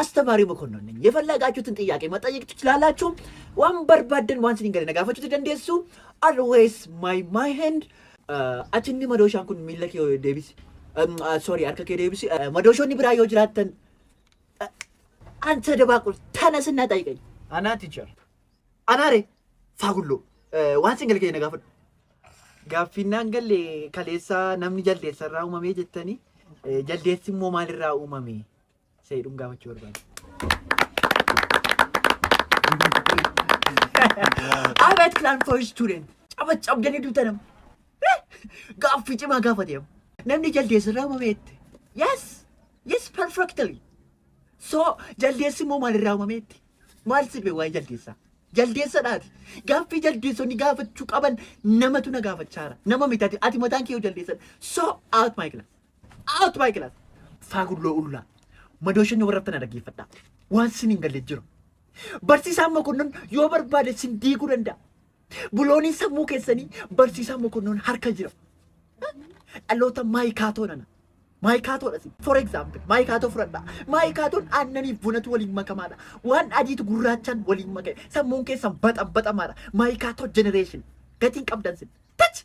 አስተማሪው መኮንን ነኝ። የፈለጋችሁትን ጥያቄ መጠየቅ ትችላላችሁ። Waan barbaaddan, waan isin hin galle na gaafachuu dandeessu. Always my hand. Achinni madooshaan kun miilla kee deebisi. Sorry, harka kee deebisi. Madooshoonni biraa yoo jiraattan, አንተ ደባቁል ተነስና ጠይቀኝ። Anaa, teacher. Anaare faagulloo waan sin galle kee na gaafadhu. Gaaffinnaan galle kaleessa namni jaldeessa irraa uumamee jettanii, jaldeessi immoo maalirraa uumame seedhuun gaafachuu barbaada. Abeet class 4 student, cabacabdanii duutanam. Gaaffii cimaa gaafate. Namni jaldeessa irraa uumame jette. Yes, perfectly. So jaldeessi immoo maalirraa uumame jette? Maal sibe waa'ee jaldeessaa? Jaldeessadhaati. Gaaffii jaldeessonni gaafachuu qaban namatu na gaafachaara. Nama miti ati, ati mataan kee yoo jaldeessadha. So out my class. Out my class. Faagulloo ullaa. Madooshanni warra tana dhaggeeffadhaa. Waan sin hin galle jiru. Barsiisaan Mokonnon yoo barbaade sin diiguu danda'a. Bulooniin sammuu keessanii barsiisaan Mokonnon harka jira. Dhaloota maayikaatoo nana. Maayikaatoodha si. For example, maayikaatoo fudhadhaa. Maayikaatoon aannaniif bunatu waliin makamaadha. Waan adiitu gurraachaan waliin makame. Sammuun keessan baxan baxamaadha. Maayikaatoo generation. Gatiin qabdan sin. Tach!